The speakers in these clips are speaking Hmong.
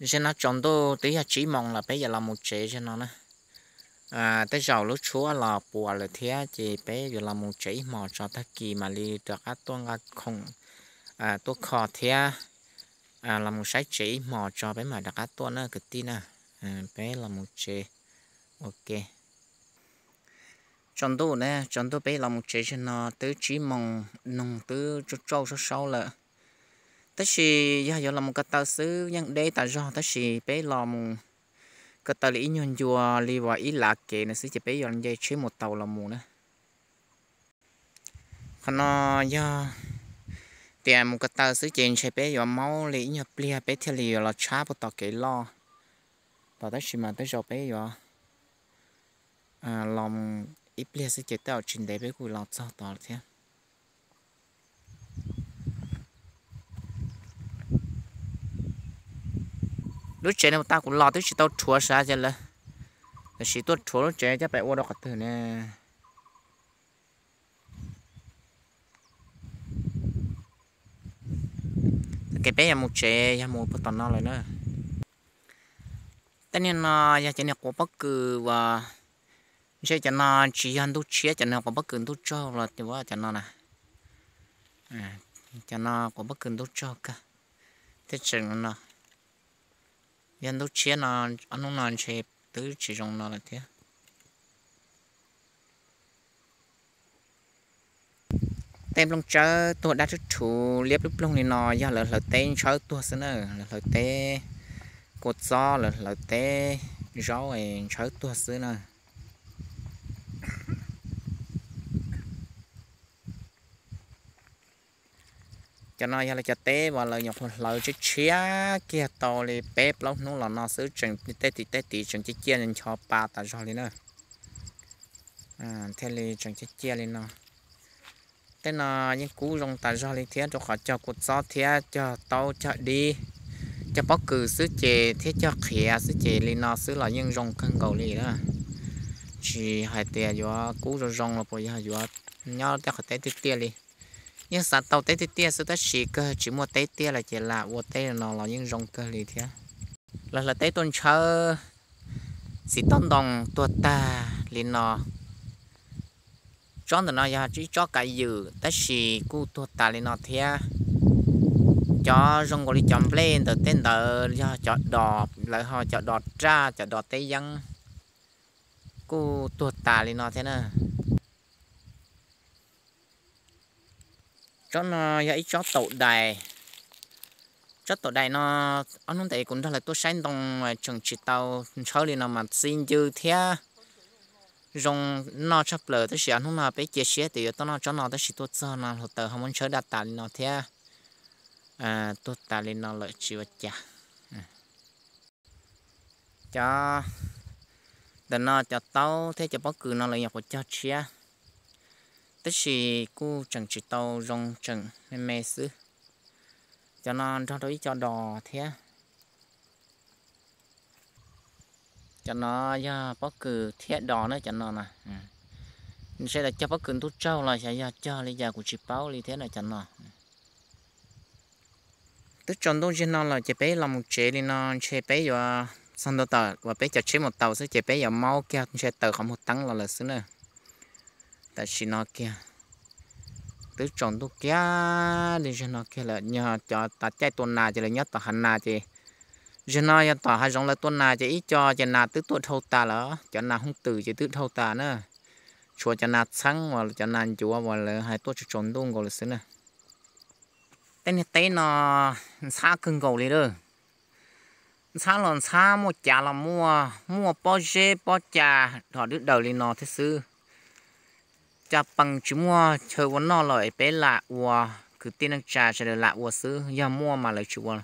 Zaum no tsaus ntuj twb yog tsib moos lawm, peb yuav los mus tsev zaum no na. Tej zaum lub tshuab los puas lawm thiab ces peb yuav los mus tsev ib hmos tso, tag kis mam li rov qab tuaj nqa khoom tuaj kho thiab los mus saib tsev ib hmos tso peb mam rov qab tuaj na kwv tij na. Peb los mus tsev ua ke. Tsaus ntuj na, tsaus ntuj peb los mus tsev zaum no twb tsib moos noog twb tsauj tsauj saub saub lawm. Tab sis yog yuav los mus ko taw xwb yeej deb tas zog, tab sis peb los mus ko taw li ib nyuag ncua li uas ib lav kev no xwb ces peb yuav nce tsheb mus taus los mus na. Qhov no yog tias mus ko taw xwb ces ntshe peb yuav maub li ib nyuag pliag peb thiaj li yuav los tshab puag tom kev loj tod, tab sis mas tej zaum peb yuav los ib pliag xwb ces tej zaum tsis ntev peb kuj los txog tod thiab. Lub tsev no tas kuv los twb tsis tau rhuav sav ces lawv tam sim tuaj rhuav lub tsev coj pem ua rau qhov twg ne. Tag kis peb yuav mus tsev, yog mus puag tom no lawm na. Tej niag no yog cov niag quav pob kws uas ntshe cov no tsis yog ntuj tshiab, cov no quav pob kws ntuj tsaug los cov no na. Cov no quav pob kws ntuj tsaug kawg thiab tseem no. Yog ntuj tshiab no, ob hnub no ntshe twb tsis zoo no lawm thiab. Tej nplooj tsawb tuag dab rhuv rhuv liab ploog ploog li no yog lawv hlawv teb ntshawb tuag xwb na, lawv hlawv teb kua txob, lawv hlawv teb zaub ntshawb tuag xwb na. Cov no yog lawv cov teb uas lawv nyuam qhuav hlawv tshiab tshiab kiag tau li peb plaub hnub los no xwb, tseem tej tim tej tid tseem ciaj ciaj ncho pa tas zog li na. Thiaj li tseem ciaj ciaj li no. Tej no yeej kub zoo tas zog li thiab, rau qhov cog kua txob thiab cog taub cog dib, cog pob kws xwb ces thiab cog qhiav xwb ces li no xwb los yeej zoo kawg nkaus li na. Tsis hais tias yuav kub zoo zoo los puas yog yuav nyob tej qhov teb tiaj tiaj li. Yeej xav tau teb tiaj tiaj xwb tab sis kawg tsis muaj teb tiaj lawm ces lam ua tej no los yeej zoo kawg li thiab. Lawv hlawv teb tuaj ntshawb txiv tob ntoo tuag tag li no. Tsob ntawm no yog ib tsob kav ywm tab sis kuj tuag tas li no thiab. Cov zoo nkaus li cov nplej ntawm tej ntawd yog cov dos, lawv ho cov dos raj, cov dos teb yeeb kuj tuag tas li no thiab na. Tsob no yog ib tsob taum dais. Tsob taum dais no ob hnub ntawd kuv nrog lawv tuaj saib ntoo tseem tsis tau ntshawb li no mas txi ncw thiab zoo noj tshaj plaws, tab sis ob hnub no peb cia siab tias yuav tuaj noj tsob no tab sis tuaj txog no hluav taws ho muab ntshawb daj tas li no thiab. Tuag tas li no lawm tsis ua cas. Cov ntawm no cov taub thiab cov pob kws no lawv nyuam qhuav cog tshiab, tab sis kuj tseem tsis tau zoo, tseem me me xwb. Cov no nrog rau ib co dos thiab. Cov no yog pob kws thiab dos na cov no na. Ntshe lawv cog pob kws ntuj tsaug los xyov yog cog li cas kuv tsis paub li thiab na cov no. Twb tsaus ntuj ziag no lawm ces peb los mus tsev li no ntshe peb yuav txog ntua tom uas peb cov tsheb mus tau xwb ces peb yuav maub kiag ntshe taws qhov muag teeb los lawm xwb na. Tam sim no kiag twb tsaus ntuj kiag li ziag no kiag lawm, yog cov tav caij tua nas ces lawv nyob tom hav nas ces ziag no yog tom hav zoov lawv tua nas ces ib co ces nas twb tuaj dhau tas lawm, cov nas hooj twm ces twb dhau tas na. Tshuav cov nas txheeb uas cov nas ncuav uas lawv hais tuaj tsaus tsaus ntuj nkaus lawm xwb na. Tej niag teb no ntxhab kawg nkaus li lawm. Ntxhab los ntxhab, muaj cav los muaj, muaj pob zeb pob ca dhos dwb daws li no thiab xwb. Cas pees tsis muaj chaw ua noj lawm es peb lam ua, kwv tij neej tsa sawv daws lam ua xwb, yog muaj mas lawv tsis ua.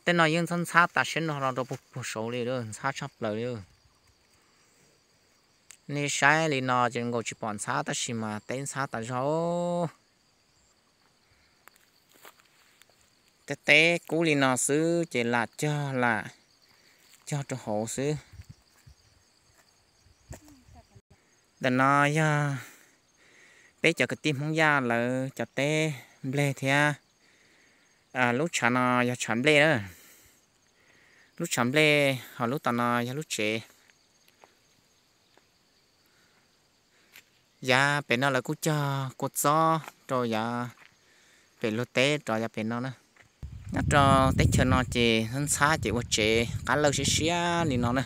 Tej no yeej ntxhab ntxhab tas siab no rau puag puag saud li, ntxhab tshaj plaws li. Nej saib li no ces nkaus tsis pom ntxhab tab sis mas teb ntxhab tas zog. Tej teb kub li no xwb ces lam cog, lam cog rau hauv xwb. Ntawm no yog peb cov kwv tij Hmoob Yaj lawv cov teb nplej thiab. Lub tshav no yog tshav nplej na. Lub tshav nplej ho lub tom no yog lub tsev. Yav pem no lawv kuj cog kua txob rau yav pem luag teb rov yav pem no na. Nyob rau teb chaws no ces ntxhab ces ua tsev qab lawj siab siab li no na.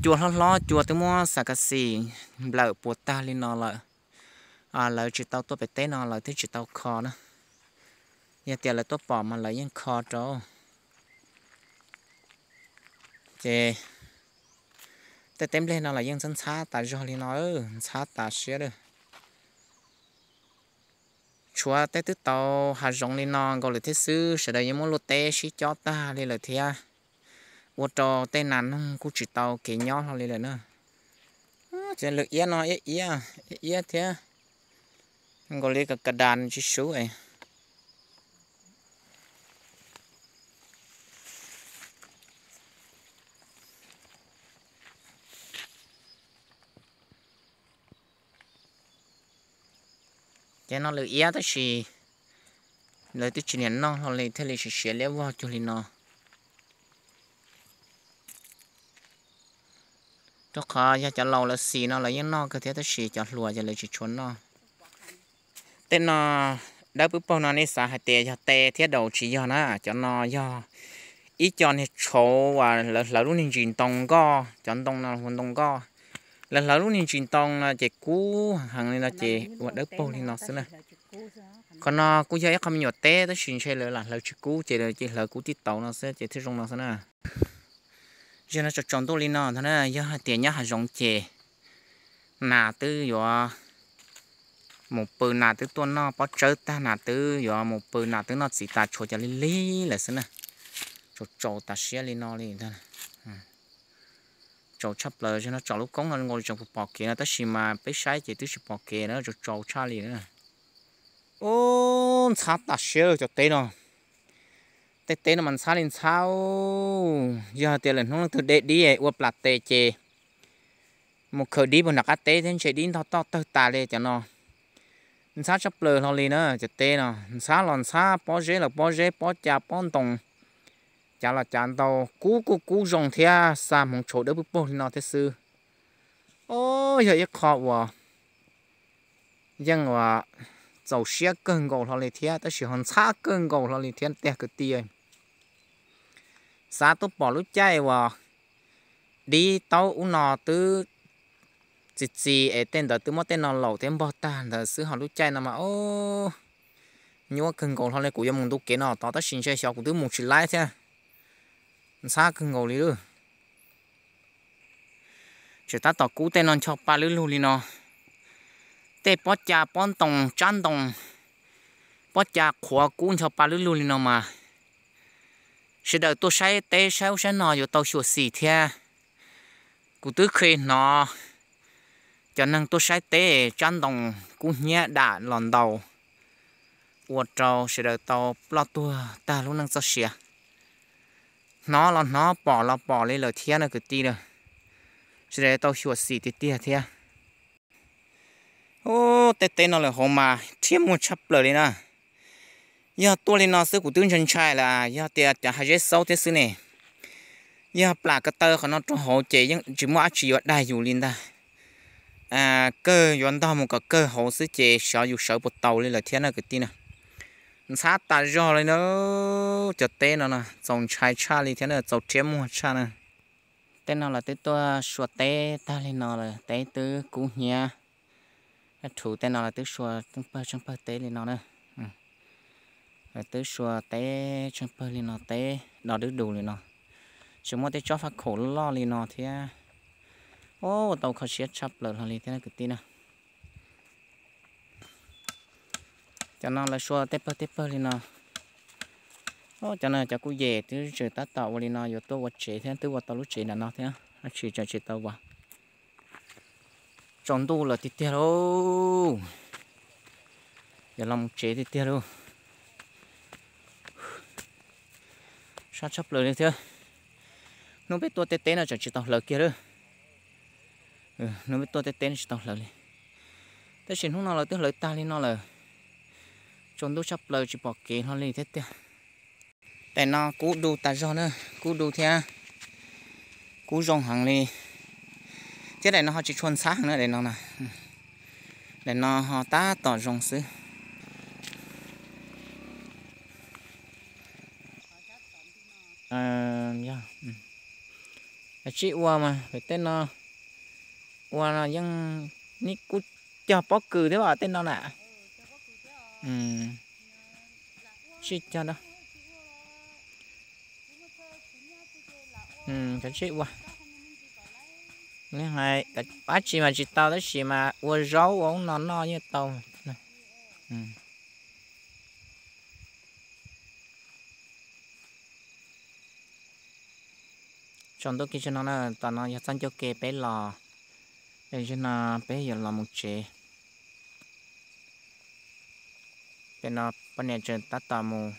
Cua hlob hlob, cua twb muab xas kas xis nplawm puas tag li no lawm. Lawv tsis tau tuaj pem teb no lawv twb tsis tau kho na. Yog tias lawv tuaj pom mas lawv yeej kho rau. Ces tej teb nplej no los yeej ntxhab ntxhab tas zog li no, ntxhab tas siab lawm. Tshuav tej twb tau hav zoov li no nkaus lawm thiab xwb, sawv daws yeej muab luaj teb sib cob tag li lawm thiab. Ua rau tej nas noog kuj tsis tau kev nyob hlo li lawm na. Ces lwm iab no iab iab, iab iab thiab, nkaus li ka ka das tsis sub es. Ces no lwm iab tab sis lawv twb tsis niam noj hlo li thiaj li siav siav liab vog cuag li no. Rau qhov yog cov laus lawv xis no lawv yeej noj kawg thiab tab sis cov hluas ces lawv tsis tshua noj. Tej no dawb pwb paug no nej xav hais tias yog tes thiab daus, tsis yog na, cov no yog ib co niag tshauv uas lawv hlawv lub niag ntsis ntoo nkoj, cov ntoo no hu ntoo nkoj. Lawv hlawv lub niag ntsis ntoo no ces kub heev li no ces ua dawb paug li no xwb na. Qhov no kuj yog ib qho me nyuam teb tab sis ntshe lawv lam hlawv tsis kub ces lawv cia li hlawv kub tib taug no xwb ces thiaj zoo no xwb na. Zaum no tsaus tsaus ntuj li no ntag na, yog hais tias nyob hav zoov ces nas twb yuav mus pw, nas twb tuaj noj pob tsawb tag, nas twb yuav mus pw, nas twb noj txiv tas tshuav cov lig lig lawm xwb na. Tsaus tsaus tas siab li no li ntag. Tsaus tshaj plaws, zaum no tsom lub koob no nkaus li tseem pom kev no tab sis mas peb saib ces twb tsis pom kev na, tsaus tsaus tshaj li na. Ub, ntxhab tas siab cov teb no. Tej teb no mas ntxhab li ntxhab. Yog tias lawm hnub leej twg de dib ua plam tes ces mus khaws dib puag nram qab teb thiab ntshe dib ntog toj tawg tas li cov no. Ntxhab tshaj plaws hlo li na cov teb no, ntxhab los ntxhab, pob zeb los pob zeb, pob cas pob ntoo, cav los cav ntau, kub kuj kub zoo thiab, xa hmoov tshauv dawb pwb paug li no thiab xwb. Ob, yog ib qho uas yeej uas txaus siab kawg nkaus hlo li thiab tab sis ho ntxhab kawg nkaus hlo li thiab tiag kwv tij. Xav tuaj pom lub caij uas dib taub ub no twb txi txiv es tej ntawd twb muab tej no laus thiab npog tag ntawd xwb, ho lub caij no mas ob, nyuaj kawg nkaus hlo li. Kuv yuav mus ntu kev no tod tab sis ntshe xyov kuv twb mus tsis laib thiab, ntxhab kawg nkaus li lawm. Tseem tab tom kub tej no ncho pa lwb lug li no. Tej pob cas pob ntoo tsab ntoo, pob cas qhuav kub ncho pa lwb lug li no mas sawv daws tuaj saib teb saib ub saib no yuav tau xyuam xim thiab. Kuv twb kheev hnov cov neeg tuaj saib teb tsab ntoo kub hnyiab dam los ntaus, ua rau sawv daws tau ploj tuag tag lub neej txoj sia. Hnov los hnov, pom los pom li lawm thiab no kwv tij na. Sawv daws tau xyuam xim tiag tiag thiab. Ub, tej teb no lawm hauv mas rhiab muag tshaj plaws li na. Yog tuaj li no xwb kuv twb ntshai ntshai lawm, yog tias cov hav zeb xaub thiab xwb ne. Yog plam ko taw qhov no rau hauv ces yeej tsis muaj dab tsi yuav daig yus li ntag. Kawg yuav ntog mus kom kawg hauv xwb ces xyov yus sawv puas tau li lawm thiab na kwv tij na. Ntxhab tas zog li na, cov teb no txaus ntshai tshaj li thiab na, txaus rhiab muag tshaj na. Tej no lawv twb tuaj sua teb tag li no lawm, teb twb kub hnyiab. Rhuv tej no lawv twb sua tseej pawg tseej pawg teb li no na. Lawv twb sua teb tseej pawg li no, teb do dub dus li no. Tseem muaj tej tsob faj khaum loj li no thiab. Ua tau kho siab tshaj plaws hlo li thiab kwv tij na. Cov no lawv sua tej pawg tej pawg li no. Cov no cov kuj yem twb tseem tab tom ua li no yuav tuaj ua tsev thiab, twb ua tau lub tsev nram no thiab, dab tsi tseem tsis tau ua. Tsaus ntuj lawm tiag tiag lauj. Yuav los mus tsev tiag tiag lauj. Sab tshaj plaws li thiab. Hnub peb tuaj tej teb no tseem tsis tau hlawv kiag lawm. Hnub peb tuaj tej teb no tsis tau hlawv li. Tab sis hnub no lawv twb hlawv tag li no lawm. Tsaus ntuj tshaj plaws tsis pom kev hlo li thiab tiag. Daim no kub du tas zog na, kub du thiab kub zoo heev li. Thiab daim no ho tsis tshua ntxhab heev na, daim no na. Daim no ho tab tom zoo xwb. Yog, kav tsij ua mas pem tej no ua no yeej, neb kuj cog pob kws thiab tej no na. Tsij cog, kav tsij ua. Dab tsi mas tsis tau, tab sis mas ua zaub ua ub no noj yeej tau. Tsaus ntuj kiag tso no na, tom no yog txoj ncauj ke peb los, es zaum no peb yuav los mus tsev. Pem no poj niam tseem tab tom mus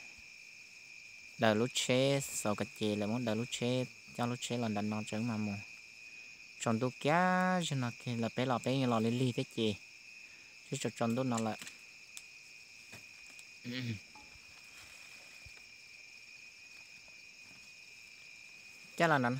daws lub tsheb, xauv kom ces lawm muab daws lub tsheb, coj lub tsheb los nram no tseem mam mus. Tsaus ntuj kiag zaum no lawm, peb los peb los lig lig thiab ces, tsis tsaus tsaus ntuj no lawm. Cab los no.